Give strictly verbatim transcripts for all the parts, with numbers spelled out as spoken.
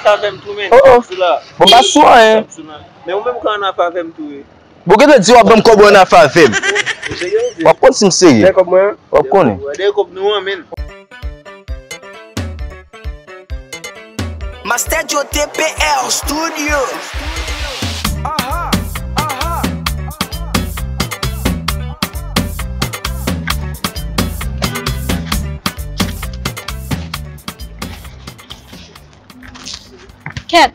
afè avè m tou, men. Oh, oh. Sou la. Bon, pa sou anyen. Men ou menm ka ann afè avè m tou, wi. Bon, gentan di w ap ban m kòb ou ann afè avè m. Ou serye, ou serye? W ap konn si m serye. Dèyè kòb mwen an? W ap konnen. Dèyè kòb nou an, men. Master Joe T P R Studio. Aha, aha. Kèt.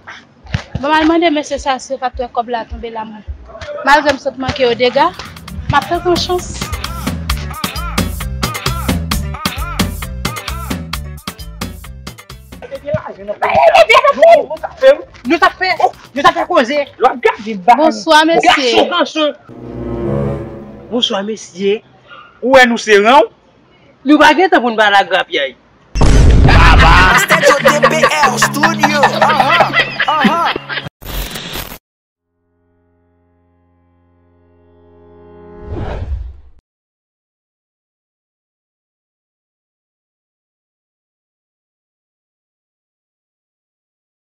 Bon, m al mande mesye sa si yo pa t wè kòb la tonbe la, mwen. Malgre m sot manke yo dega, m ap tann yon chans. Nou t ap fè, nou t ap fè koze. Bonswa, mesye. Bonswa, mesye. Ou wè nou se ran w? Nou pa gen tan pou n pale ak grapyay. Master Joe T P R Studio. Aha, aha.